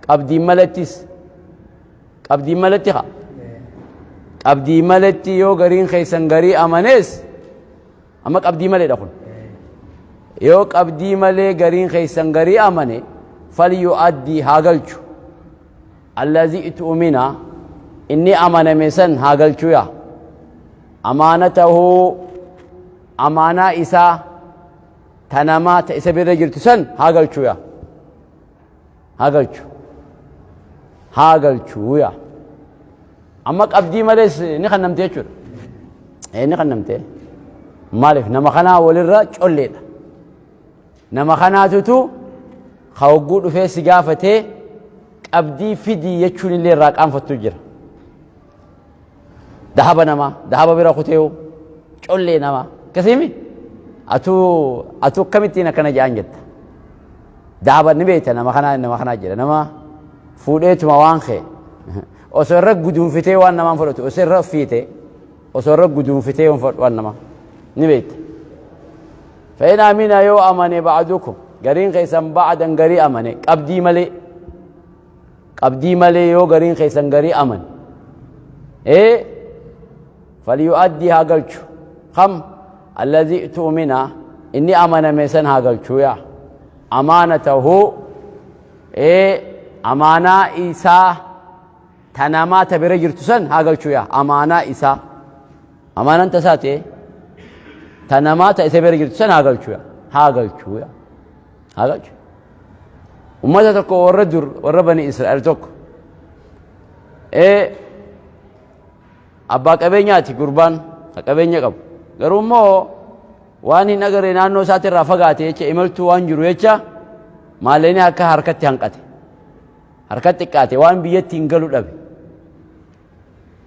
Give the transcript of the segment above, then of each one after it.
Qabdiin malattis qabdiin malatti haa qabdii malatti yoo gariin keessan garii amanees amma qabdii maleedha kun yoo qabdii malee gariin keessan garii amane falyu'addii haa galchu allazii itu'umina inni amaname san haa galchu yaa amaanatahu amaanaa isaa ta namaa ta isa bira jirtu san haa galchu yaa haa galchu haa galchu yaa amma qabdii malees ni kannamte jechuudha ee ni kannamte maaliif nama kanaa walirra colleedha nama kanaatutu ka hogguu dhufee si gaafatee qabdii fidii jechuun illee irraa qaanfattu jira dahaba namaa dahaba bira kuteewu collee namaa akkasiimi atuu atuu akkamittiin akkana jedhan jetta dahaba ni beekta nama kanaa nama kanaa jedha nama fuudheetuma waan kee osoo irra guduunfitee waan namaan fudhatu osoo irra fiite osoo irra guduunfitee waan fudhatu waan namaa ni beekta. فإن أمن يو أمني بعضكم قرين خيسن بعدا قري أمني قبدي ملي Qabdii malee yoo gariin keessan garii amane ee falyu'addii haa galchu kam alladhi tu'mina inni amaname san haa galchu yaa amaanatahu ee amaanaa isaa ta namaa ta bira jirtu san haa galchu yaa amaanaa isaa amaanaan tasaati ta namaa ta isa bira jirtu san haa galchu yaa haa galchu yaa haa galchu Ummata tokko warra dur warra bani Israa'el tokko ee abbaa qabeenyaati gurbaan ka qabeenya qabu garuu immoo waan hin agarre naannoo isaati irraa fagaate jecha imaltuu waan jiru jecha maallaqni akka harkatti hanqate harkatti xiqqaate waan biyyatti hin galu dhabe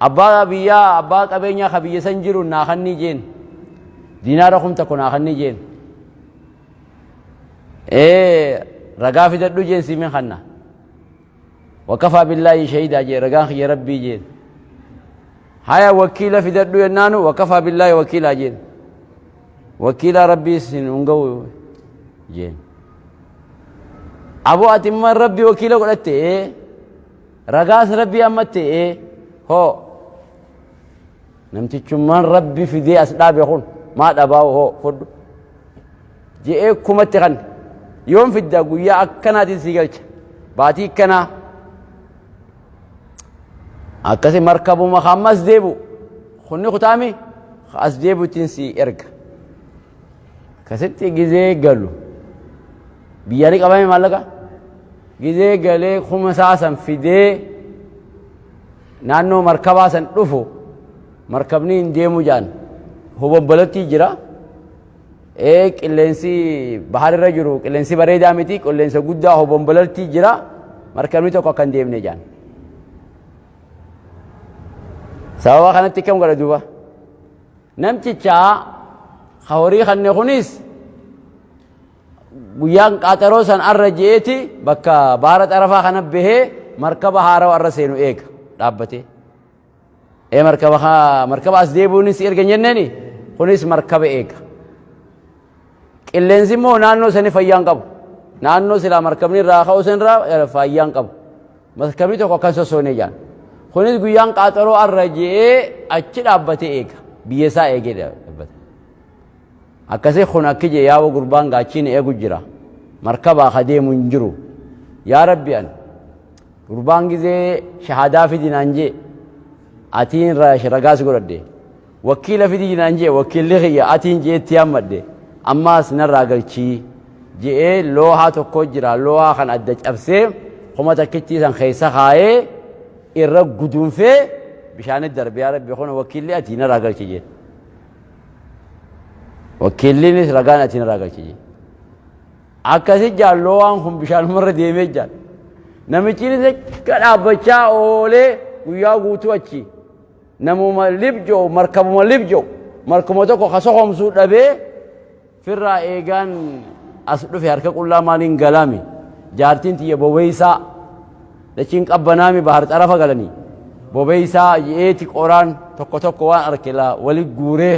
abbaa biyyaa abbaa qabeenyaa ka biyya san jiru naa kannii jeen diinaara 1000 naa kannii jeen Ee ragaa fidadhu jeen siimin kanna. Wakafaa billaahi shahidaa jee ragaan kiyya rabbii jeen. Haya wakiila fidadhu jennaanu wakafaa billaahi wakiilaa jeen. Wakiilaa rabbii sin hin ga'u jeen. Aboo ati immoo rabbii wakiila godhatte ee ragaas rabbii ammatte ee hoo Namtichummaan rabbi fidee as dhaabe kun maa dhabaa hoo fudhu. Je'ee kumatti kan yoom fidda guyyaa akkanaatiin sii galcha. Baatii akkanaa. Akkasi markabuma kan ammas deebu kunni kutaami as deebuutiin sii erga. Akkasitti gizee galu biyyaa ni qabame maallaqa gizee galee kuma isaa san fidee naannoo markabaa san dhufu markabni hin deemu jaan hobombolattii jira. Ee qilleensi baharirra jiru qilleensi bareedaa miti qilleensa guddaa hobombolattii jira markabni tokko akka hin deemne jaan. Sababa kanatti akkam godha duuba. Namticha ka horii kanne kunis guyyaan qaaxaroo san arra je'eeti bakka baara xarafaa kana bahee markaba haarawa arra seenu eega dhaabbatee. Ee markaba markaba as deebi'uunis erga hin jenneeni kunis markaba eega. Qilleensi immoo naannoo sani fayyaan qabu. Naannoo silaa markabni irraa ka'u san irraa fayyaan qabu. Markabni tokko akkan sossoonee jaan. Kunis guyyaan qaaxaroo arra je'ee achi dhaabbatee eega. Biyya isaa eegee dhaabbata. Akkasii kun akki jee yaa'u gurbaan gaachiin eegu jira. Markabaa ka deemu hin jiru. Yaa Rabbi an gurbaan gizee shahaadaa fidi naan jee atiin ragaas godhadhe. Wakiila fidi naan jee wakiilli kiyya atiin jeetti hammadhe. Ammaas narraa galchii je'ee loohaa tokko jira loohaa kan adda cabsee kuma takkittii san keessa kaayee irra guduunfee bishaanitti darbe yaa Rabbi kun wakiilli ati narraa galchi jee. Wakiilliinis ragaan ati narraa galchi jee. Akkasi jaan loohaan kun bishaanumarra deemee jaan. Namichiinis akka dhaabbachaa oolee guyyaa guutuu achi namuma libjoo markabuma libjoo markuma tokko ka sohomsuu dhabee Firraa eegaan as dhufe harka qullaa maaliin galaami jaartiin tiyya bobeeysaa dachiin qabbanaami bahar xarafa galanii bobeeysaa je'eeti qoraan tokko tokko waan arke laa wali guuree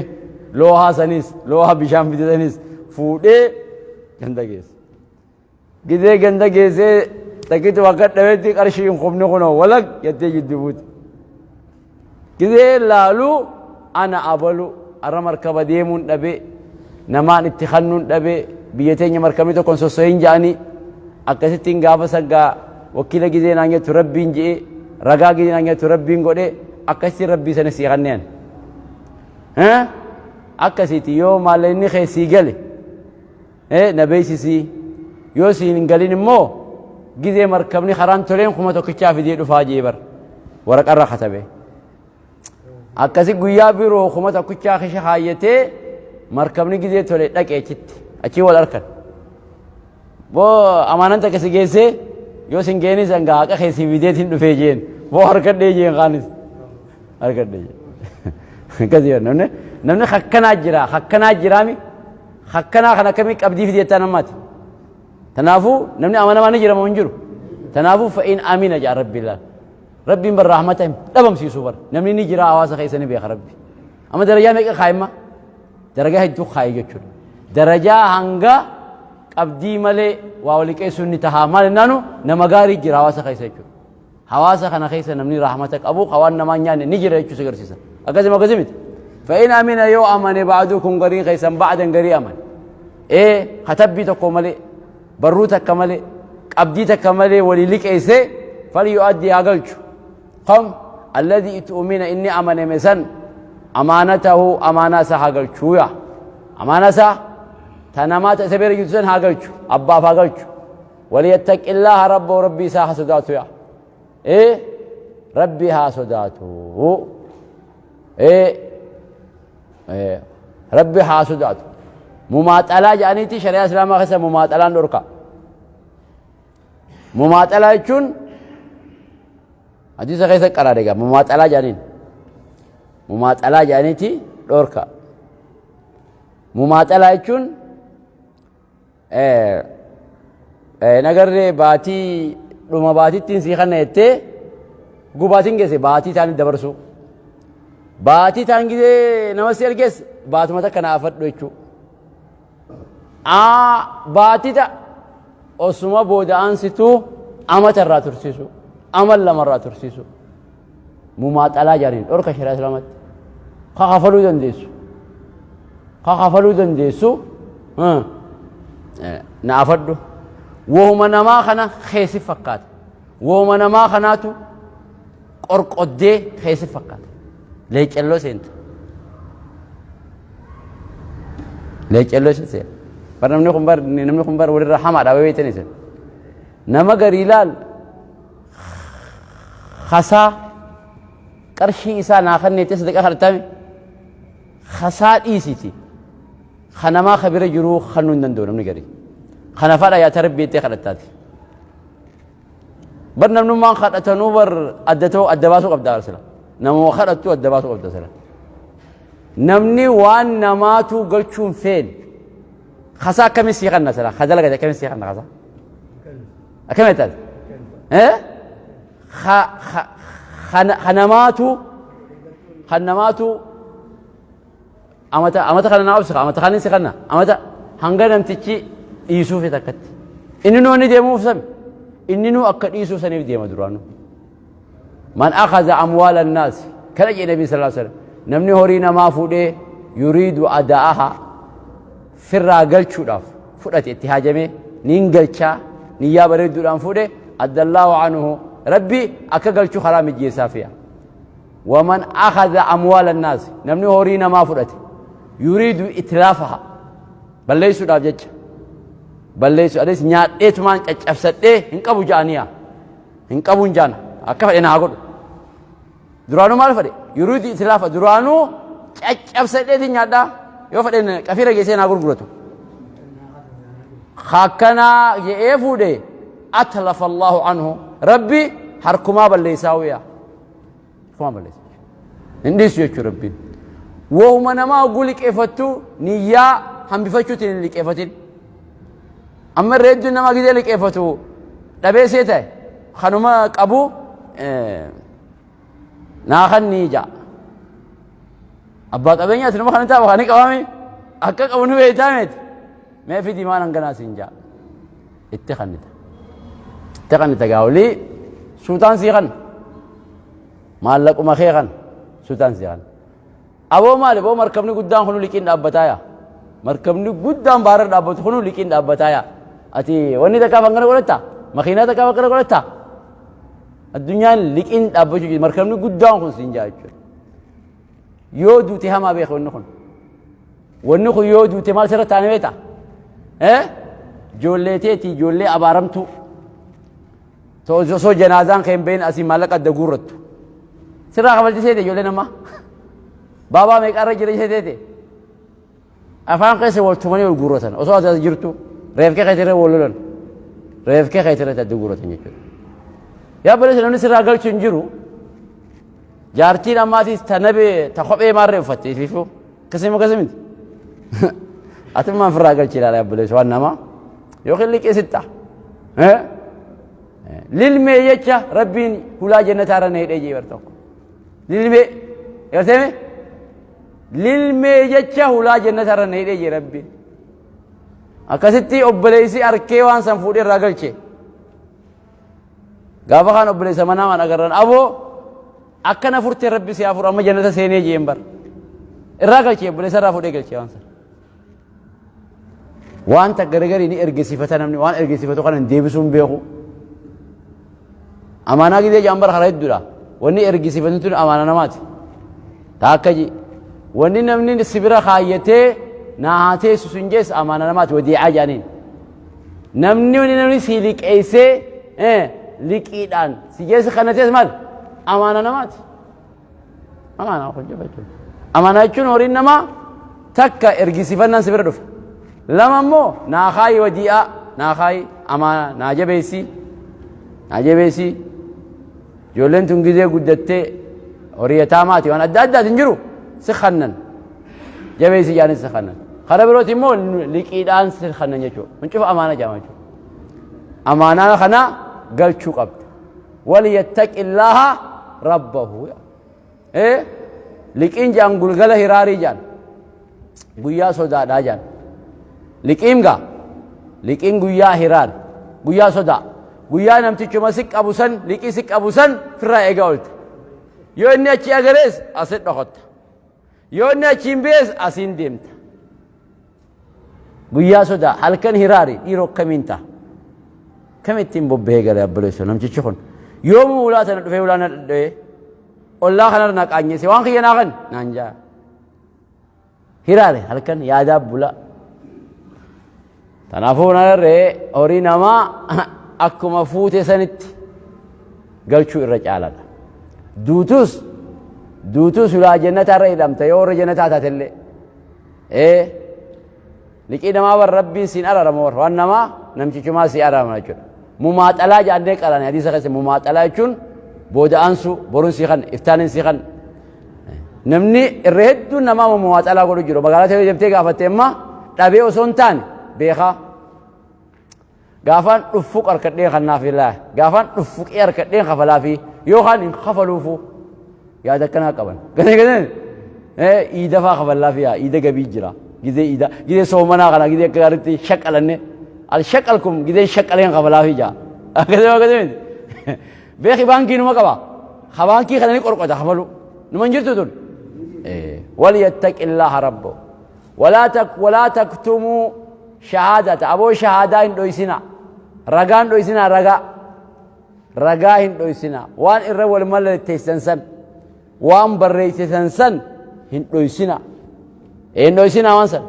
loohaa sanis loohaa bishaan fide sanis fuudhee ganda geesse. Gizee ganda geessee Takkitu akka dhabetti qarshii hin qubni kunoo walag jettee jiddu buute. Gizee laalu ana abalu arra markaba deemuun dhabee namaan itti kannuun dhabee biyya teenya markabni tokko hin sossohin ja'anii akkasittiin gaafa saggaa wakiila gizee naan jettu rabbiin je'ee ragaa gizee naan jettu rabbiin godhee akkasittiin rabbii sana sii kanneen. Akkasiiti yoo maallaqni kee sii gale na beeksisii yoo siin hin galin immoo gizee markabni karaan toleen kuma tokkichaa fidee dhufaa jee bar waraqarra katabe. Akkasi guyyaa biroo kuma tokkichaa kisha kaayyatee markabni gizee tole dhaqe achitti achii wal arkan. Boo amaanan takka si geessee yoo sin geenis hanga haqa kee si fideetiin dhufee jeen boo harkadhee jeen kaanis harkadhee jeen. Akkasii yoo namni namni hakkanaa jira hakkanaa jiraami hakkanaa kan akkamii qabdii fidi jettaa namaati. Tanaafuu namni amanamaa ni jira moo hin jiru. Tanaafuu fa'in amina jaa rabbi laal. Rabbiin bar rahmata hin dhabamsiisu bar namni ni jira hawaasa keessa ni beeka rabbi. Amma darajaa meeqa kaayimma? Darajaa hedduu kaaye jechuudha. Darajaa hanga qabdii malee waa wali qeessuun ni tahaa maal jennaanu nama gaarii jira hawaasa keessa jechuudha. Hawaasa kana keessa namni rahmata qabu ka waan namaa hin nyaanne ni jira jechuu si agarsiisa. Akkasuma akkasii miti. Fa'in amina yoo amane ba'adukum gariin keessan ba'adan garii amane. Ee katabbii tokko malee barruu takka malee qabdii takka malee walii liqeessee falyu'addi haa galchu. Kam alladhi it'umina inni amaname san amaanatahu amaanaa isaa haa galchuu yaa. Amaanaa isaa ta namaa ta isa bira jirtu san haa galchu abbaaf haa galchu. Waliyattaqillaaha rabbahu rabbii isaa haa sodaatu yaa. Ee rabbii haa sodaatu. Ee rabbi haa sodaatu. Mumaaxalaa jedhaniiti shari'aa islaamaa keessa mumaaxalaan dhorka. Mumaaxalaa jechuun hadiisa keessa qaraadhe egaa mumaaxalaa jedhaniin. Mumaaxalaa jedhaniiti dhorka. Mumaaxalaa jechuun nagarree baatii dhuma baatittiin sii kana jettee gubaatiin geesse baatii taanii dabarsuu. Baatii taan gizee nama si ergees baatuma takka naa afadhu jechuu. Baatii ta osuma booda aansituu amata irraa tursiisu amal lama irraa tursiisu. Mumaaxalaa jaaniin dhorka shari'aa islaamatti. Ka kafaluu dandeessu. Ka kafaluu dandeessu na afadhu. Wohuma namaa kana keessa fakkaata. Wohuma namaa kanaatu qorqoddee keessa fakkaata. Leecelloo seenta. Leecelloo seenta. Bar namni kun bar namni kun bar walirra hamaadha beektan isin. Nama garii laal kasaa qarshii isaa naa kanneetti sadaqa kadhatame kasaa dhiisiti. Kanamaa ka bira jiruu kannuu hin danda'u namni garii. Kana fadha yaa tarabbii jettee kadhattaati. Bar namnummaan kadhatanuu bar adda ta'uu adda baasuu qabda sila. Namuma kadhattu adda baasuu qabda sila. Namni waan namaatu galchuun feene kasaa akkamii sii kanna sila ka dalagate akkamii sii kanna kasaa. Akkamii taate? Eh? Ka ka ka namaatu kan namaatu Amata amata kana naa obsi amata kanin si kanna amata hanga namtichi dhiisuufi takkatti. Inni nuu inni deemuuf sami. Inni nuu akka dhiisuuf saniif deema duraanuu. Man akhadha amwaala annaas kana jedhe nabi sallallahu alaihi wasallam namni horii namaa fuudhee yuriidu ada'aha firraa galchuudhaaf fudhate itti haajamee niin galchaa niyyaa bareedduudhaan fuudhe addallaahu anhu rabbi akka galchuu karaa mijjeessaa fi'a. Waman akhadha amwaala annaasi namni horii namaa fudhate yuriidu itlaafaha balleessuudhaaf jecha balleessu anis nyaadheetumaan caccabsadhee hin qabu ja'aniya hin qabuun ja'ana akka fedhe naa godhu duraanuu maal fedhe yuriidu itlaafa duraanuu caccabsadheetiin nyaadhaa yoo fedhe qafiira geessee naa gurguratu akkanaa je'ee fuudhe atlafa allahu anhu rabbi harkumaa balleessaa wi'a Kuma balleessa. Hin dhiisu jechuudha Rabbiin. Wohuma namaa oguu liqeeffattu niyyaa hambifachuutiin hin liqeeffatin. Amma irra hedduun namaa gizee liqeeffatu dhabee see ta'e kanuma qabu naa kannii ja'a. Abbaa qabeenyaati nama kana taa'u kan qabame akka qabu nu beektaa miti. Mee fidii maan hanganaa siin ja'a. Itti kannita. Itti kan itti gaawlii suutaan sii kan maallaquma kee kan suutaan sii kan. Aboo maali boo markabni guddaan kunu liqiin dhaabbataa yaa. Markabni guddaan baara dhaabbatu kunu liqiin dhaabbataa yaa. Ati wanni takkaaf hangana godhatta? Makiinaa takkaaf akkana godhatta? Addunyaan liqiin dhaabbachuu jirti. Markabni guddaan kun siin jaa jechuudha. Yoo duute hamaa beeka wanni kun. Wanni kun yoo duute maal sirra taane beekta? Eh? Ijoollee teetii ijoollee abaaramtuu. Osoo janaazaan kee hin bahin asii maallaqa adda guurrattu. Sirraa kafalti seete ijoollee namaa. Baabaa meeqarra jira seeteete. Afaan keessa wal tumanii wal guurratan. Osoo as jirtu reefkee keetirra wal lolan. Reefkee keetirra adda guurratan jechuudha. Yaa baleessa namni sirraa galchu hin jiru. Jaartiin ammaatis ta nabee ta kophee maarree uffatte ifiifuu. Akkasii moo akkasii miti? Atummaan firraa galchi ilaala obboleessa waan namaa. Yookiin liqii sitta. Lilmee jecha rabbiin hulaa jannataa irra na hidhee jee bar tokko. Lilmee. Garteeme? Lilmee jecha hulaa jannataa irra na hidhee jee rabbiin. Akkasitti obboleessi arkee waan san fuudhee irraa galche. Gaafa kaan obboleessa manaa waan agarran aboo akkana furtee rabbi si afur amma jannata seenee jeen bar. Irraa galchee obboleessa irraa fuudhee galchee waan sana. Wanta garagarii ni ergisiifata namni waan ergisiifatu kana hin deebisuu hin beeku. Amaanaa gidee jaan bara karaa hedduudha. Wanni ergisiifatu tun amaana namaati. Taakka ji. Wanni namni si bira kaayyatee naa haa teessu sun jees amaana namaati wadiicaa jaaniin. Namni wanni namni si liqeessee liqiidhaan si geesse kana tees maal? Amaana namaati. Amaanaa hojjefa jechuudha. Amaanaa jechuun horiin namaa takka ergisiifannaan si bira dhufa. Lama immoo naa kaayi wadii'aa naa kaayi amaanaa naa jabeessi naa jabeessi. Ijoolleen tun gizee guddattee horii yataamaati waan adda addaatiin jiru si kannan. Jabeessi jaanis si kannan. Karaa birooti immoo liqiidhaan si kannan jechuudha. Kun cufa amaana jedhama jechuudha. Amaanaa kana galchuu qabda. Waliyattaqillaaha rabbahu. Liqiin jaan gulgala hiraarii jaan. Guyyaa sodaadhaa jaan. Liqiin gaa. Liqiin guyyaa hiraar. Guyyaa sodaa. Guyyaa namtichuma si qabu san liqii si qabu san firraa eegaa oolte. Yoo inni achi agarees asit dhokotta. Yoo inni achi hin bees asiin deemta. Guyyaa sodaa halkan hiraari dhiiroo akkamiin ta'a? Kamittiin bobba'ee gale abboleessa namtichi kun? Yoomuu ulaa tana dhufee ulaa na dhadha'ee ollaa kanarra na qaanyese waan kiyya naa kan naan jaa. Hiraare halkan yaadaa bula. Kanaafuu narree horii namaa akkuma fuute sanitti galchuu irra caaladha. Duutus duutus ulaa jannataa irra hidhamta yoo warra jannataa taatellee. Ee liqii namaa bar rabbiin siin araarama warra waan namaa namtichumaa si araarama jechuudha. Mumaaxalaa jaannee qarane hadiisa keessa mumaaxalaa jechuun booda aansuu boruun sii kan iftaanin sii kan namni irra hedduun namaa mumaaxalaa godhu jiru magaalaa ta'ee deemtee gaafatte amma dhabee osoo hin taane beekaa. Gaafaan dhuffuq harkadhee kannaaf ilaa gaafaan dhuffuqee harkadheen kafalaa fi yookaan hin kafaluufu yaada akkanaa qaban. Ganee ganee iida faa kafallaa fi iida gabii jira gizee iida gizee soomanaa kana gizee akka gaariitti shaqalanne al shaqalkum gizee shaqaleen kafalaa fi jaa. Akkasii akkasii miti. Beeki baankii numa qaba. Ka baankii kana ni qorqota kafalu. Numa hin jirtu tun. Waliyattaqillaaha rabbo. Walaa taktumuu shahaadata aboo shahaadaa hin dhoysina ragaa hin dhoysinaa ragaa ragaa hin dhoysina waan irra wal mallatteessan san waan barreessisan san hin dhoysina hin dhoysinaa waan san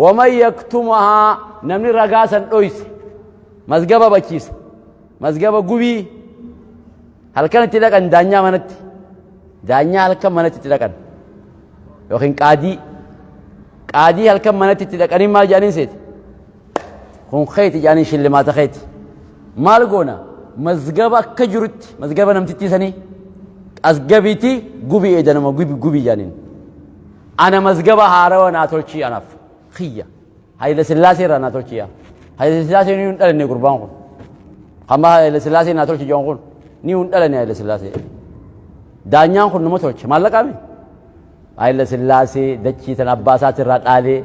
waman yaktumahaa namni ragaa san dhoyse mazgaba bachiisa mazgaba gubii halkan itti dhaqan daanyaa manatti daanyaa halkan manatti itti dhaqan yookiin qaadii qaadii halkan manatti itti dhaqanii maal jedhaniin seete kun keeti jedhanii shillimaata keeti maal goona mazgaba akka jirutti mazgaba namtittii sanii asgabiitii gubii eedanuma gubi gubii jedhaniin ana mazgaba haarawa naa tolchii anaaf kiyya Hayila Sillaasee irraa naa tolchii yaa Hayila Sillaasee ni hin dhalanne gurbaan kun amma Hayila Sillaasee naa tolchi jedhan kun ni hin dhalanne Hayila Sillaasee daanyaan kun numa tolche maallaqaami Hayila Sillaasee dachii tan abbaa isaati irraa dhaalee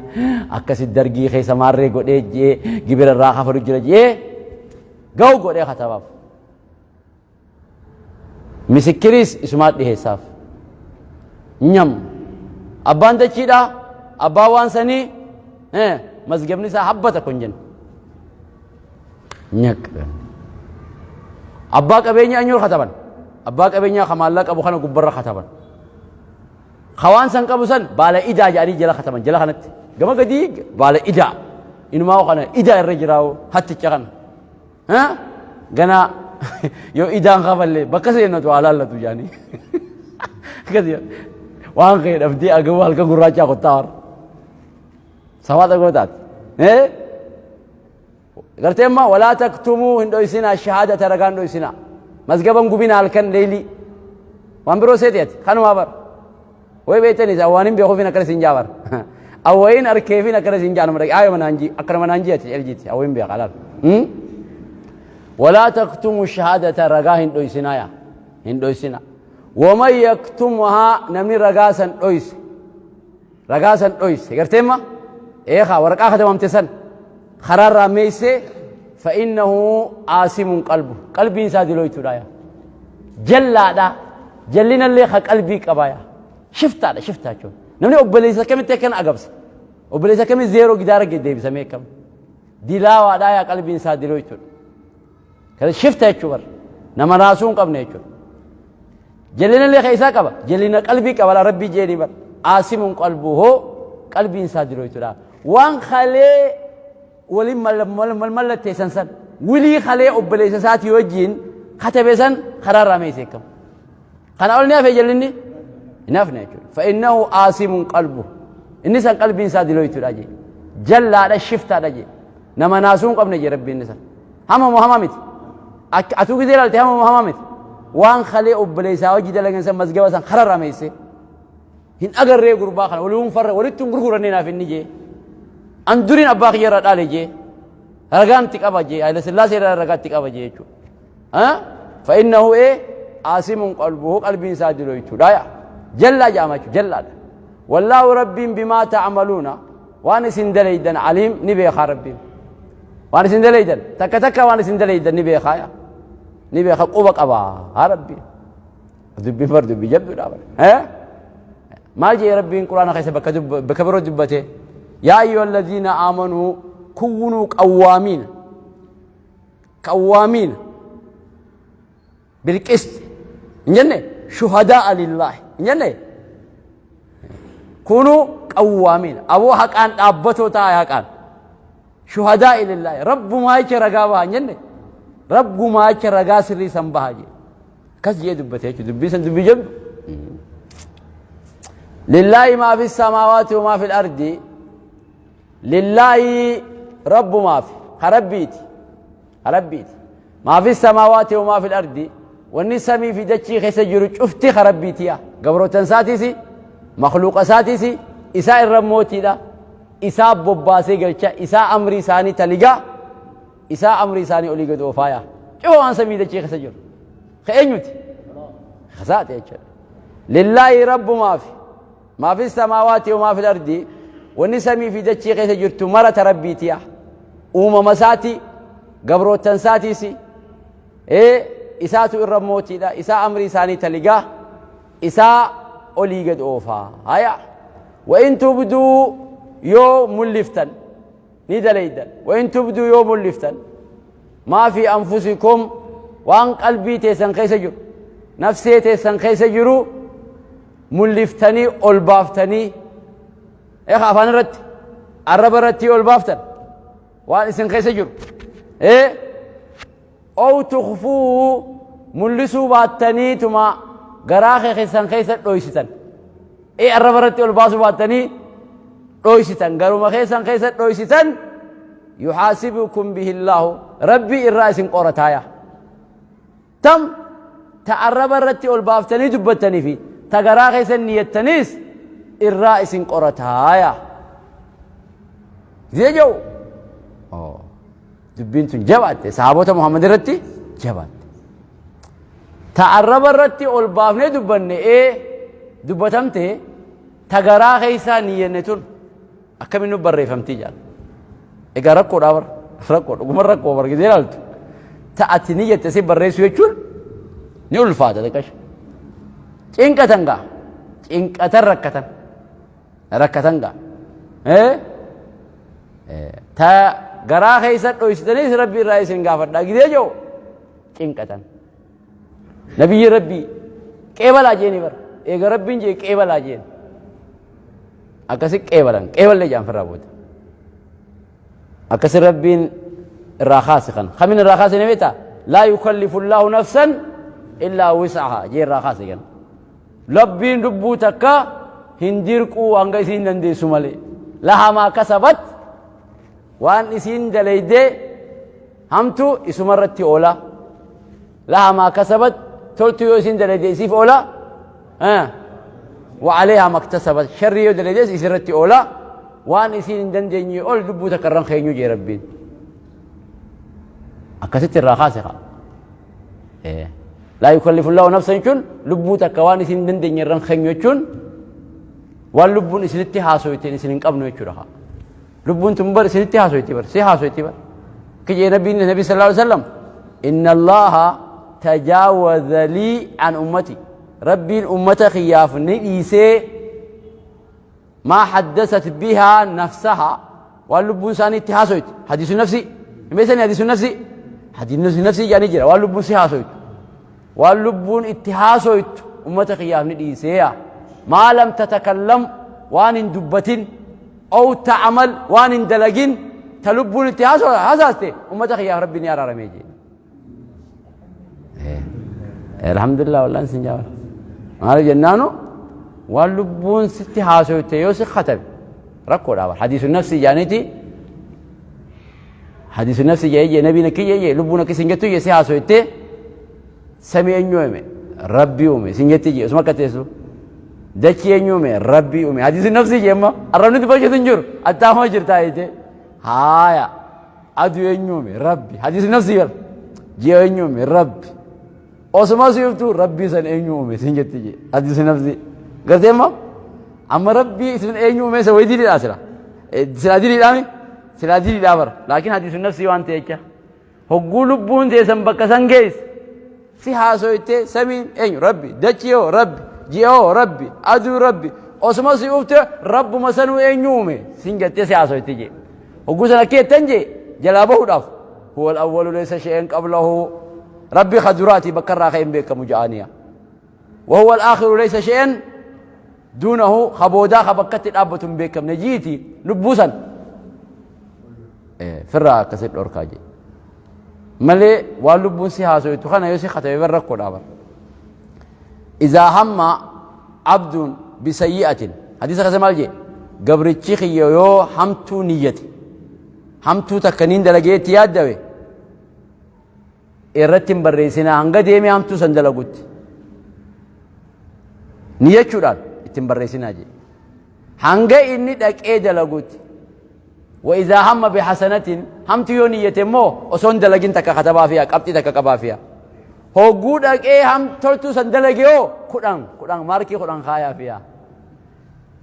akkasi dargii keessa maarree godhee jee gibira irraa kafalu jira jee Gahu godhee katabaaf. Misikkiriis isumaa dhiheessaaf. Nyam. Abbaan dachiidha. Abbaan waan sanii mazgabni isaa habba tokko hin jenne. Nyaq. Abbaa qabeenyaa eenyuun kataban? Abbaa qabeenyaa ka maallaqa qabu kana gubbarra kataban. Ka waan san qabu san baala idaa jedhanii jala kataban jala kanatti. Gama gadii baala idaa. Inumaa kana idaa irra jiraa'u hatticha kana. Ganaa yoo idaan kafalle bakka seenatu haa laallatu jedhanii. Akkasii waan kee dhabdee agabuu halkan gurraachaa kottaa warra. Sawaata gootaati. Gartee amma walaa taktumuu hin dhoysinaa shahaadata ragaa hin dhoysinaa. Mazgaban gubina halkan leeylii. Waan biroo seeti ati kanumaa bara. Way beektanii isa waan hin beekuufin akkana siin jaa bara. Awwayin arkeefin akkana siin jaa nama dhaqe ayuma naan jii akkanuma naan jii ati eljiiti awwayin beeka laal. Walaa taktumu shahaadata ragaa hin dhoysinaa yaa hin dhoysinaa. Waman yaktumhaa namni ragaa san dhoyse ragaa san dhoyse garteemma eekaa waraqaa katabamte san karaarraa meeysee fa'innahu aasimun qalbu qalbiin isaa dilooytuudha yaa jallaadha jallinallee ka qalbii qabaa yaa shiftaadha shiftaa jechuun namni obboleessa akkamitti akkana agabsa obboleessa akkamitti zeeroo gidaara deebisamee akkam dilaawaadha yaa qalbiin isaa dilooytuudha kana shifta jechuu bar nama naasuu hin qabne jechuudha jallinallee ka isaa qaba jallina qalbii qaba laa rabbii jeeni bar aasimun qalbuhu qalbiin isaa dilooytuudha waan kalee waliin mallatteessan san wilii kalee obboleessa isaatii wajjiin katabe san karaa irraa meesee akkam kana ol ni hafe jallinni hin hafne jechuudha fa'innahu aasimun qalbu inni san qalbiin isaa dilooytuudha jee jallaadha shiftaadha jee nama naasuu hin qabne jee rabbiin inni san hama moo hamaa miti atuu gizee ilaalte hama moo hamaa miti waan kalee obboleessaa hojii dalagan san mazgaba san karaa irraa meessee hin agarree gurbaa kana waliin farra walitti hin gurgurannee naaf inni jee an duriin abbaa kiyya irraa dhaale jee ragaan itti qaba jee Haayila Sillaasee irraa ragaa itti qaba jee jechuudha. Fa'innahu ee aasimuun qalbuhu qalbiin isaa diloytuudha yaa jallaa jedhama jechuudha jallaadha. Wallaahu rabbiin bimaa ta'amaluuna waan isin dalaydan aliim ni beekaa rabbiin. Waan isin dalaydan takka takka waan isin dalaydan ni beekaa yaa ni beeka quba qabaa haa rabbiin. Dubbiin bar dubbii jabduudha bar. Maal jee rabbiin quraana keessa bakka bakka biroo dubbate yaa ayyuha alladhiina aamanuu kuwunuu qawwaamiina qawwaamiina bilqisti hin jenne shuhadaa lillaahi hin jenne kunuu qawwaamiina aboo haqaan dhaabbatoo ta'a haqaan shuhadaa lillaahi rabbumaa jecha ragaa baha hin jenne rabbumaa jecha ragaa sirrii san baha jee Akkas jee dubbate jechuudha. Dubbii san dubbii jabdu. Lillaahi maa fi samaawaati wa maa fi ardi. Lillaahi rabbumaaf ka rabbiiti. Ka rabbiiti. Maa fi samaawaati wa maa fi ardi. Wanni samii fi dachii keessa jiru cufti ka rabbiiti yaa. Gabrootan isaatiisi makhluuqa isaatiisi isaa irra mootiidha. Isaa bobbaasee galcha isaa amrii isaanii taligaa. Isaa amrii isaanii olii gad oofaa yaa. Cufa waan samii dachii keessa jiru. Ka eenyuti? Kasaati jechuudha. Lillaahi rabbumaafi maa fi samaawaati wa maa fi ardi wanni samii fi dachii keessa jirtu mara ta rabbiiti yaa. Uumama isaati gabroottan isaatiisi ee isaatu irra mootiidha isaa amrii isaanii taligaa isaa olii gad oofaa haya. Wa in tubduu yoo mulliftan ni dalaydan wain tubduu yoo mul'iftan maa fi anfusikum waan qalbii teessan keessa jiru nafsee teessan keessa jiru mul'iftanii ol baaftanii eeka afaan irratti arraba irratti ol baaftan waan isin keessa jiru ee ow tukfuu mul'isuu baattaniituma garaa kee keessan keessa dhoysitan ee arraba irratti ol baasuu baattanii dhoysitan garuma keessan keessa dhoysitan yuhaasibukum bihillaahu rabbii irraa isin qorataaya tam ta arraba irratti ol baaftanii dubbattanii fi ta garaa keessan niyyattaniis irraa isin qorataaya Zee jedhu dubbiin tun jabaatte sahaabota Muhammad irratti jabaatte. Ta arraba irratti ol baafnee dubbanne ee dubbatamte ta garaa keessaa niyyanne tun akkamiin nu barreeffamtii jaal. Egaa rakkoodhaa bar rakkoo dhuguma rakkoo bar gisee ilaaltu. Ta ati niyyatte si barreessuu jechuun ni ulfaata xiqqasha. Cinqatan gaa. Cinqatan rakkatan. Rakkatan gaa. Ta garaa keessa dhoysitanis rabbi irraa isin gaafadha gidee jiru cinqatan. Nabiyyi rabbii qeebalaa jeeni bara. Eega rabbiin jee qeebalaa jeen. Akkasi qeebalan qeeballee jaan firraa booda. Akkasi rabbiin irraa kaase kana. Kamin irraa kaase ni beektaa? Laa yukallifu Allaahu nafsan illaa wis'ahaa jee irraa kaase kana. Rabbiin lubbuu takka hin dirquu hanga isiin dandeessu malee. Lahaa maa kasabat waan isiin daleeydee hamtu isuma irratti oola. Lahaa maa kasabat toltu yoo isiin daleeyde isiif oola. Wa aleehaa maktasabat sharrii yoo daleeydes isirratti oola. Waan isiin hin dandeenye ol lubbuu takka irran keenyu jee Rabbiin. Akkasitti irraa kaase kaa. Laa yukallifullahu nafsan jechuun lubbuu takka waan isin hin dandeenye irran keenyu jechuun waan lubbuun isinitti haasoyteen isin hin qabnu jechuudha kaa. Lubbuun tun bar isinitti haasoyti bar si haasoyti bar. Kijee nabiin nabi sallallahu alaihi wasallam inna allaha tajaawaza lii an ummati rabbiin ummata kiyyaaf ni dhiisee maa haddasat bihaa nafsaha waan lubbuun isaanii itti haasoytu hadiisu nafsi hin beeksanii hadiisu nafsi hadiisu nafsi jedhanii jira waan lubbuun si haasoytu waan lubbuun itti haasoytu ummata kiyyaaf ni dhiiseeya maa lam tatakallam waan hin dubbatin ow ta'amal waan hin dalagin ta lubbuun itti haasaaste ummata kiyyaaf rabbi ni araaramee jee Alhamdulillah wallaan sin jaawala. Maal jennaanu waan lubbuun sitti haasoyte yoo si katabe rakkoodha bara. Hadiisu nafsi jaaniiti hadiisu nafsi jee jee nabiin akki jee jee lubbuun akki sin jettu jee si haasoyte samii eenyu uume rabbii uume sin jetti jee osuma akka teessu dachii eenyu uume rabbii uume hadiisu nafsi jee amma arrabni dubbachuu hin jiru attaama jirtaa jette haaya. Aduu eenyu uume? Rabbi. Hadiisi nafsii bar. Ji'a eenyu uume? Rabbi. Osuma siiftu Rabbii san eenyu uume siin jetti jee. Hadiisi nafsii. Gartee immoo amma Rabbii isin eenyu uume isa wayii diliidhaa sila. Silaa diliidhaami? Silaa diliidhaa bara. Laakiin hadiisi nafsii waan ta'e jecha. Hogguu lubbuun teessan bakka san geesse. Si haasoytee samiin eenyu rabbi dachii hoo rabbi ji'a hoo rabbi aduu rabbi osuma si ufte rabbuma sanuu eenyu uume sin jettee si haasoyte jee hogguu sana akka jettan jee jalaa bahuudhaaf huwa al-awwalu laysa shay'an qablahu rabbi ka duraati bakka irraa ka'e hin beekamu ja'aniya wa huwa al-akhiru laysa shay'an duunahu ka boodaa ka bakkatti dhaabbatu hin beekamne jiiti lubbuu san firraa akkasi dhorkaa jee malee waan lubbuun si haasoytu kana yoo si katabe bar rakkoodha bar izaa hamma abduun bisayyi'atin hadiisa keessa maal jee gabrichi kiyya yoo hamtuu niyyate hamtuu takka niin dalagee itti yaaddawe irratti hin barreessinaa hanga deemee hamtuu san dalagutti niyyachuudhaan itti hin barreessinaa jee hanga inni dhaqee dalagutti Wa izaa hamma bihasanatin hamtu yoo niyyate immoo osoo hin dalagin takka katabaa fiya qabxii takka qabaa fiya. Hogguu dhaqee ham toltuu san dalage hoo kudhan kudhan maarkii kudhan kaayaa fiya.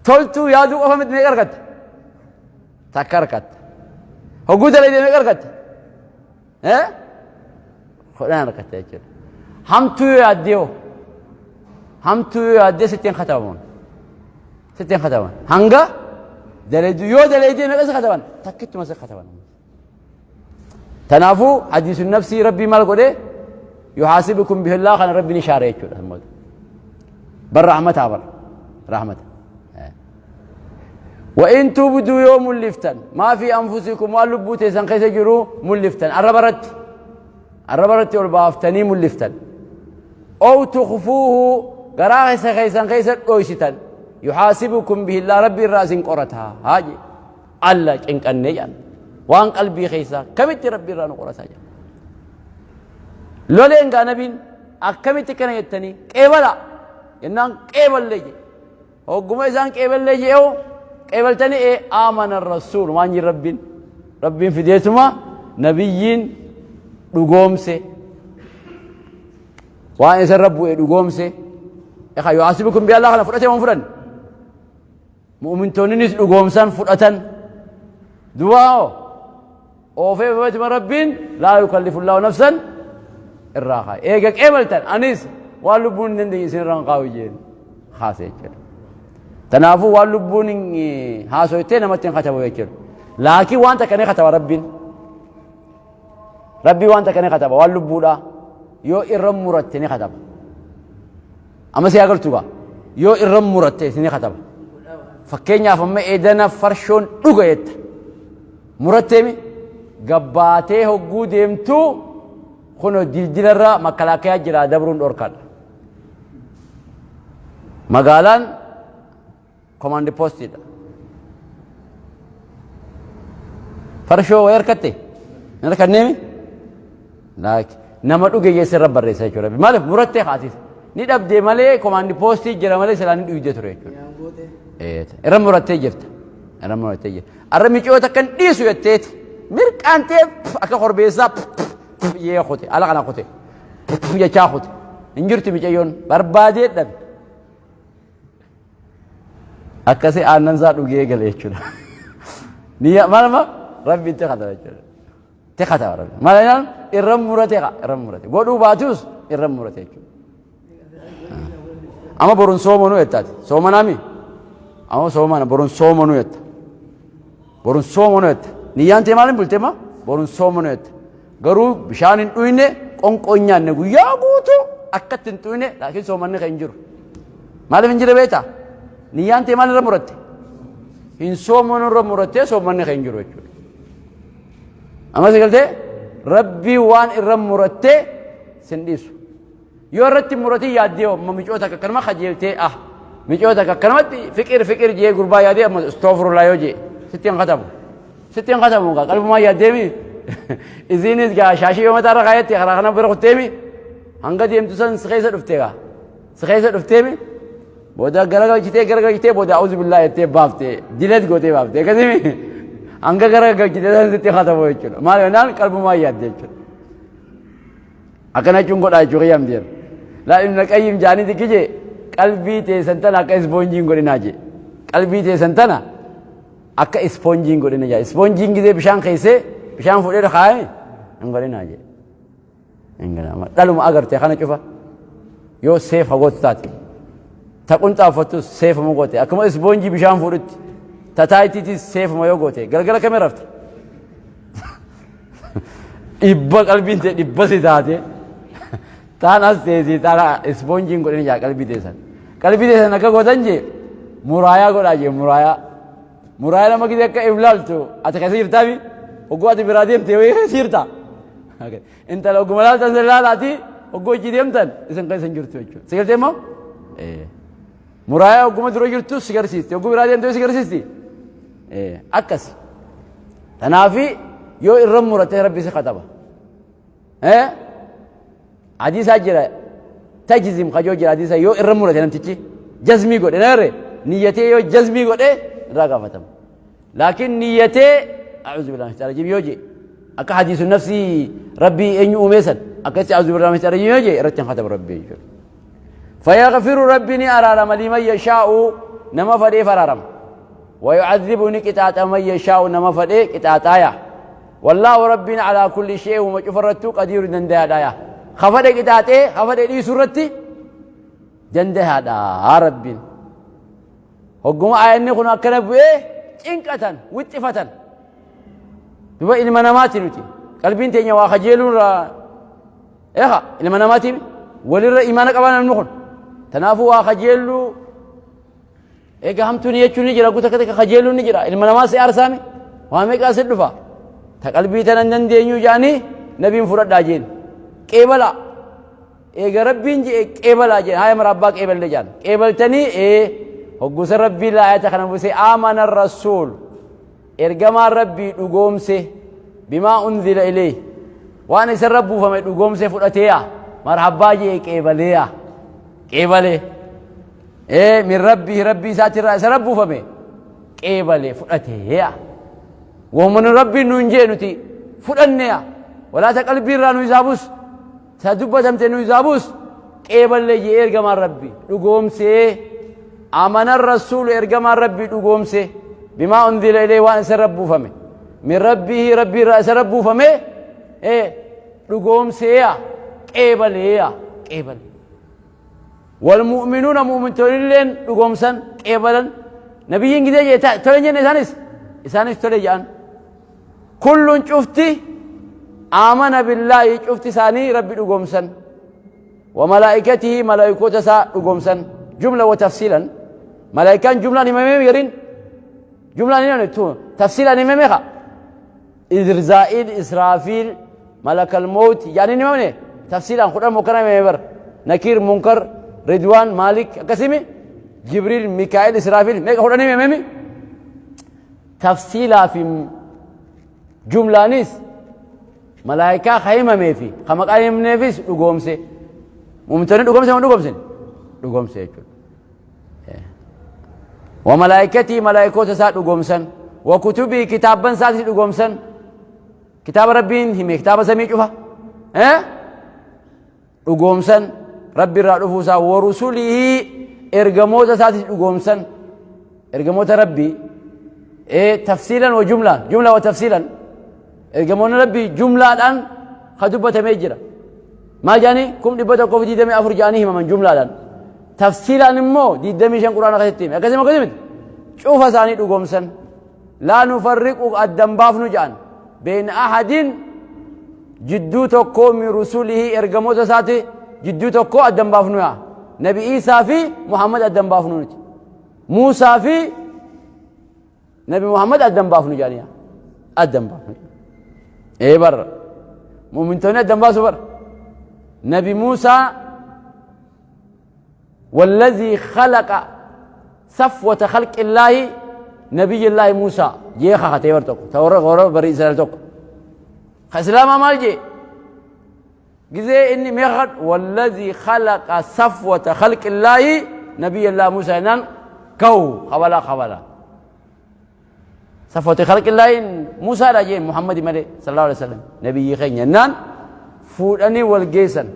Toltuu yaaduu qofa miti meeqa argatta? Takka argatta. Hogguu dalagde meeqa argatta? Eh? Kudhan argatta jechuudha. Hamtuu yoo yaaddee hoo? Hamtuu yoo yaaddee sitti hin katabamu. Sitti hin kataban. Hanga daleedu yoo daleedee meeqa si kataban? Takkittuma si kataban. Tanaafuu hadiisu nafsii rabbii maal godhee yuhaasibukum bihillaa kana rabbi ni shaare jechuudha. Bar rahmataa bar rahmata. Wa'in tubduu yoo mul'iftan maa fi anfusikum waan lubbuu teessan keessa jiru mul'iftan arraba irratti arraba irratti ol baaftanii mul'iftan. Ow tukfuuhu garaa keessa keessan keessa dhoysitan yuhaasibukum bihillaa rabbi irraa isin qorata haa jee alla cinqannee jedhan waan qalbii keessaa kamitti rabbi irraa nu qorataa jedhan. Loleen gaa nabiin akkamitti kana jettanii qeebala jennaan qeeballee jedhe. Hogguma isaan qeeballee je'eewu qeebaltanii ee aamana rasuul waan jir rabbiin rabbiin fideetuma nabiyyiin dhugoomse waan isa irra bu'e dhugoomse ekaa yuhaasibukum bi Allah kana fudhate waan fudhan mu'mintoonnis dhugoomsan fudhatan duwaa oofee fideetuma rabbiin laa yukallifu llaahu nafsan Irraa kaa'e. Eega qeebaltan anis waan lubbuun hin dandeenye isin irraan kaa'u jeen kaase jechuudha. Tanaafuu waan lubbuun haasoytee namatti hin katabu jechuudha. Laakiin waan takka ni kataba Rabbiin. Rabbii waan takka ni kataba waan lubbuudhaa yoo irra muratte ni kataba. Amma si agartu gaa yoo irra muratte ni kataba. Fakkeenyaaf amma edana farshoon dhuga jetta. Muratteemi gabbaatee hogguu deemtuu kunoo dildilarra makkalaakayaa jira dabruun dhorkaadha. Magaalaan komaandi poostiidha. Farshoo wayi harkatte hin harkanneemi? Laaki nama dhuge jeessa irra barreessa jechuudha. Maaliif murattee kaatisa? Ni dhabdee malee komaandi poostii jira malee silaa ni dhuyde ture jechuudha. Irra murattee jirta. Irra murattee jirta. Arra miciyoo takka hin dhiisu jetteeti. Mirqaantee akka korbeessaa yee kute ala kana kute jechaa kute. Hin jirtu micayyoon barbaadee dhabe. Akkasii aannan isaa dhugee gale jechuudha. Niyya maalma rabbi itti kataba jechuudha. Itti kataba rabbi. Maal jennaan irra murate kaa irra murate. Godhuu baatus irra murate jechuudha. Amma borun soomanuu jettaati. Soomanaami? Amma soomana borun soomanuu jetta. Borun soomanuu jetta. Niyyaan tee maaliin bultee ma? Borun soomanuu jetta. Garuu bishaan hin dhuyne qonqoo hin nyaanne guyyaa guutuu akkatti hin dhuyne laakiin soomanni kan hin jiru. Maaliif hin jire beektaa? Niyyaan tee maal irra muratte? Hin soomanuu irra murattee soomanni kan hin jiru jechuudha. Amma si galtee rabbii waan irra murattee sin dhiisu. Yoo irratti muratii yaaddee amma micoo takka akkanuma kajeeltee ah micoo takka akkanumatti fiqir fiqir jee gurbaa yaadee amma istoofurulaa yoo jee sitti hin katabu. Sitti hin katabu gaa qalbumaa yaaddeemi. Isiinis gaa shaashii yoo mataa irra kaayatte karaa kana bira kutteemi. Hanga deemtu san si keessa dhufte gaa. Si keessa dhufteemi. Booda garagalchitee garagalchitee booda auzu billaa jettee baafte dilet gootee baafte akkasimi hanga garagalchitee san sitti katabu jechuudha. Maal jennaan qalbumaa yaadde jechuudha. Akkana jechuun godhaa jechuu kiyya miti. Laa Ibn Qayyim jaanii xiqqi jee qalbii teessan tana akka ispoonjiin godhinaa jee. Qalbii teessan tana akka ispoonjiin godhina jaa. Ispoonjiin gizee bishaan keessee bishaan fuudhee kaa'ee hin godhinaa jee. Hin godhinaa. Dhaluma agarte kana cufa yoo seef hagootu taate. Ta qunxaa uffattus seefuma goote akkuma ispoonjii bishaan fuudhutti. Ta taayitiitis seefuma yoo goote galgala kamii rafta. Dhibba qalbiin tee dhibba si taate taan as teessi taan ispoonjiin godhin jaa qalbii teessan. Qalbii teessan akka gootan jee muraayaa godhaa jee muraayaa. Muraayaa nama gidee akka iblaaltu ati keessa jirtaami hogguu ati biraa deemte wayii keessa jirta. Intala hogguma laaltan sin laalaati hogguu hojii deemtan isin keessa hin jirtu jechuudha. Si galtee immoo? Muraayaa hogguma dura jirtu si garsiisti hogguu biraa deemte si garsiisti. Akkasi. Tanaafi yoo irra murate rabbi si kataba. Hadiisaa jira tajzim kajoo jira hadiisa yoo irra murate namtichi jazmii godhe nagarre niyyatee yoo jazmii godhe irraa gaafatama. Laakiin niyyatee a'uuzu billahi minash rajim yoo jee akka hadiisu nafsii rabbii eenyu uumee san akkasitti a'uuzu billahi minash rajim yoo jee irratti hin katabu rabbi jechuudha. Fayaghfiru rabbi ni araarama liman yashaa'u nama fadheef araarama. Wayu'adhibu ni qixaaxa man yashaa'u nama fadhe qixaaxaaya. Wallaahu rabbiin alaa kulli shay'in wama cufa irrattuu qadiiru dandayaadhaaya. Ka fadhe qixaaxee ka fadhe dhiisu irratti dandayaadha rabbiin. Hogguma aayanni kun akkana bu'ee cinqatan wixxifatan. Duba ilma namaati nuti. Qalbiin teenya waa kajeeluun irraa eeha ilma namaati walirra imaana qabaa namni kun. Tanaafuu waa kajeelluu Egaa hamtuun jechuun ni jira guutuu takka kajeeluun ni jira ilma namaa si aarsaami waa meeqaa si dhufa ta qalbii tana hin dandeenyu jaanii nabiin fudhadhaa jeen qeebalaa eega rabbiin jee qeebalaa jeen haaya mara abbaa qeeballe jaan qeebaltanii ee hoggusa rabbii laayata kana buuse aamana rasuul ergamaan rabbii dhugoomse bimaa unzila ilayhi waan isarra buufame dhugoomse fudhateeya marhabbaa jee qeebaleeya qeebalee Ee min rabbii rabbii isaatirraa isa rabbuufame qeebale fudhateeya. Wahuma nu rabbiin nuun jee nuti fudhanneya. Walaa ta qalbii irraa nu hisaabus ta dubbatamte nu hisaabus qeeballe jee ergamaan rabbi dhugoomsee amanan rasuulu ergamaan rabbii dhugoomse bimaa unzila ilee waan isa rabbuufame min rabbihi rabbii irraa isa rabbuufame ee dhugoomseeya. qeebaleeya qeebale. Walmu'minuuna mu'mintoonilleen dhugoomsan qeebalan. Nabiyyiin gidee jee tole hin jenne isaanis isaanis tole jedhan. Kullun cufti aamana billaahi cufti isaanii rabbi dhugoomsan. Wa malaa'ikatihi malaa'ikoota isaa dhugoomsan jumla wa tafsiilan. Malaa'ikaan jumlaan himamee gariin jumlaan hin himamne tafsiilaan himamee kaa. Izrzaa'il, Israafiil, Malakal Mawt jedhanii hin himamne tafsiilaan kudhan mokkana himame bar. Nakiir, Munkar, Ridwaan, Maalik akkasimi Jibriil, Mikaa'il, Israafiil meeqa kudhan himamemi? Tafsiilaa fi jumlaanis malaayikaa ka himamee fi ka maqaa hin himneefis dhugoomse. Muumitoonni dhugoomse moo dhugoomsin? Dhugoomse jechuudha. Wa malaayikatii malaayikoota isaa dhugoomsan. Wa kutubii kitaabban isaatis dhugoomsan. Kitaaba Rabbiin hime kitaaba samii cufa. Dhugoomsan Rabbi irraa dhufuu isaa wa rusulihii ergamoota isaatis dhugoomsan. Ergamoota Rabbii tafsiilan wa jumlaan jumla wa tafsiilan ergamoonni Rabbii jumlaadhaan ka dubbatamee jira. Maal jedhanii 124,000 jedhanii himaman jumlaadhaan. Tafsiilaan immoo 25 quraana keessatti hime. Akkasuma akkasuma miti. Cufa isaanii dhugoomsan. Laa nufarriqu addan baafnu jedhan. Beeyna ahadin jidduu tokkoo min rusulihii ergamoota isaati jidduu tokkoo addan baafnu yaa. Nabi Iisaa fi Muhammad addan baafnu nuti. Muusaa fi Nabi Muhammad addan baafnu jedhanii addan baafnu. Ee barra. Mu'mintoonni addan baasu barra. Nabi Muusaa والذي خلق صفوة خلق الله نبي الله موسى جee kakatee bar tokko ta warra warra bari Israa'el tokko ka Islaamaa maal jee gizee inni mee kakadhu والذي خلق صفوة خلق الله نبي الله موسى jennaan kaw kabala kabala صفوة خلق الله موسى dha jeen Muhammadi malee sallallahu alaihi wasallam nabiyyi keenya jennaan fuudhanii wal geessan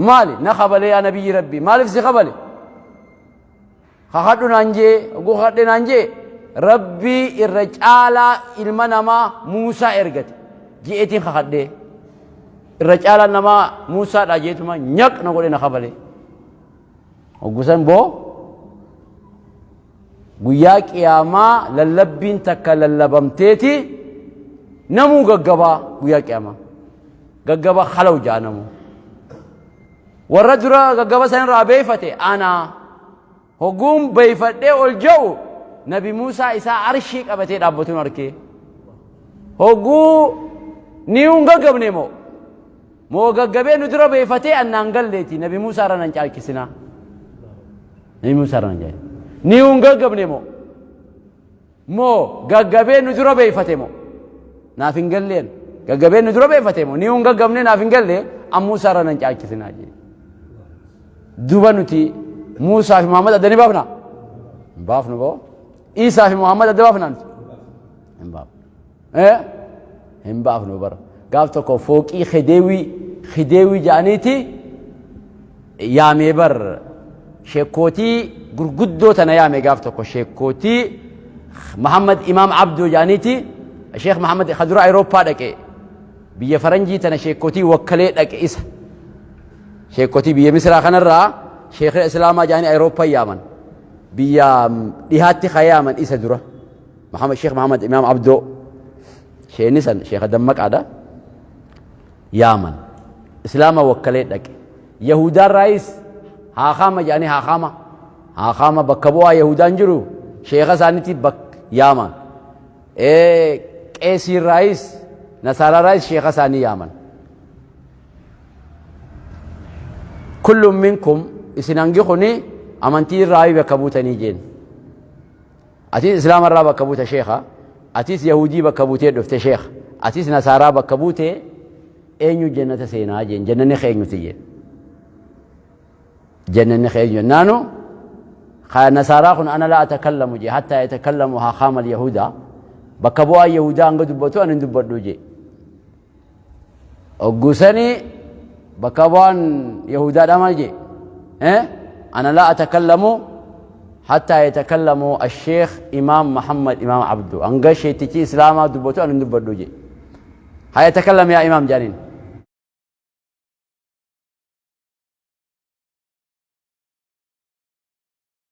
maali na kabalee yaa nabiyyi rabbii maaliif si kabale kakadhu naan jee oguu kakadhe naan jee rabbii irra caalaa ilma namaa Muusaa ergate je'eetiin kakadhee irra caalaa namaa Muusaadha jeetuma nyaq na godhe na kabalee oggusan boo Guyyaa qiyaamaa lallabbiin takka lallabamteeti namuu gaggabaa guyyaa qiyaamaa. Gaggaba halaw ja'a namuu. Warra dura gaggaba san irraa beeyfate anaa. Hogguun beeyfadhee ol ja'u Nabi Muusaa isaa arshii qabatee dhaabbatuun arkee. Hogguu niyuun gaggabne moo? Moo gaggabee nu dura beeyfatee annaan galleeti Nabi Muusaa irra nan caalchisinaa. Nabi Muusaa irra nan caalchisina. Niyuun gaggabne moo? Moo gaggabee nu dura beeyfate moo? Naaf hin galleen. Gaggabee nu dura beeyfate moo? Niyuun gaggabne naaf hin galle an Muusaa irra nan caalchisinaa jee. Duba nuti Muusaa fi Muhammad adda ni baafna? Hin baafnu boo. Iisaa fi Muhammad adda baafna nuti? Hin baafnu. Eh? Hin baafnu bara. Gaaf tokko fooqii khideewii khideewii jedhaniiti yaamee bar sheekootii gurguddoo tana yaame gaaf tokko sheekootii Muhammad Imaam Abduu jedhaniiti Sheekh Muhammad Khadura Awurooppaa dhaqe biyya faranjii tana sheekootii wakkalee dhaqe isa sheekootii biyya Misraa kanarraa sheekha Islaamaa jedhanii Awurooppaa yaaman biyya dhihaatti kayaaman isa dura. Muhammad Sheekh Muhammad Imaam Abdoo sheeni san sheekha dammaqaadha yaaman islaama wakkalee dhaqe yahudaan raayis haakaama jedhanii haakaama haakaama bakka bu'aa yahudaan jiru sheekha isaaniitti bak yaaman qeesiin raayis nasaaraa raayis sheekha isaanii yaaman kullum minkum isin hangi kuni amantii irraa bakka buutanii jeen Atis islaama irraa bakka buute sheekha. Atis yahuudii bakka buutee dhufte sheekha. Atis nasaaraa bakka buute eenyu jannata seenaa jeen jannanni kee eenyuti jeen. Jannanni kee eenyu jennaanu ka nasaaraa kun ana laa atakallamu jee hattaa yatakallamu haakaama yahudaa bakka bu'aa yahudaa hanga dubbatu ani hin dubbadhu jee. Oggusanii bakka bu'aan Yahudaadhaa maal jee? Ana laa atakallamu hattaa yatakallamu asheekh imaam Muhammad imaam Abdu. Hanga sheetichi islaamaa dubbatu ani hin dubbadhu jee. Haa yatakallam yaa imaam jedhaniin.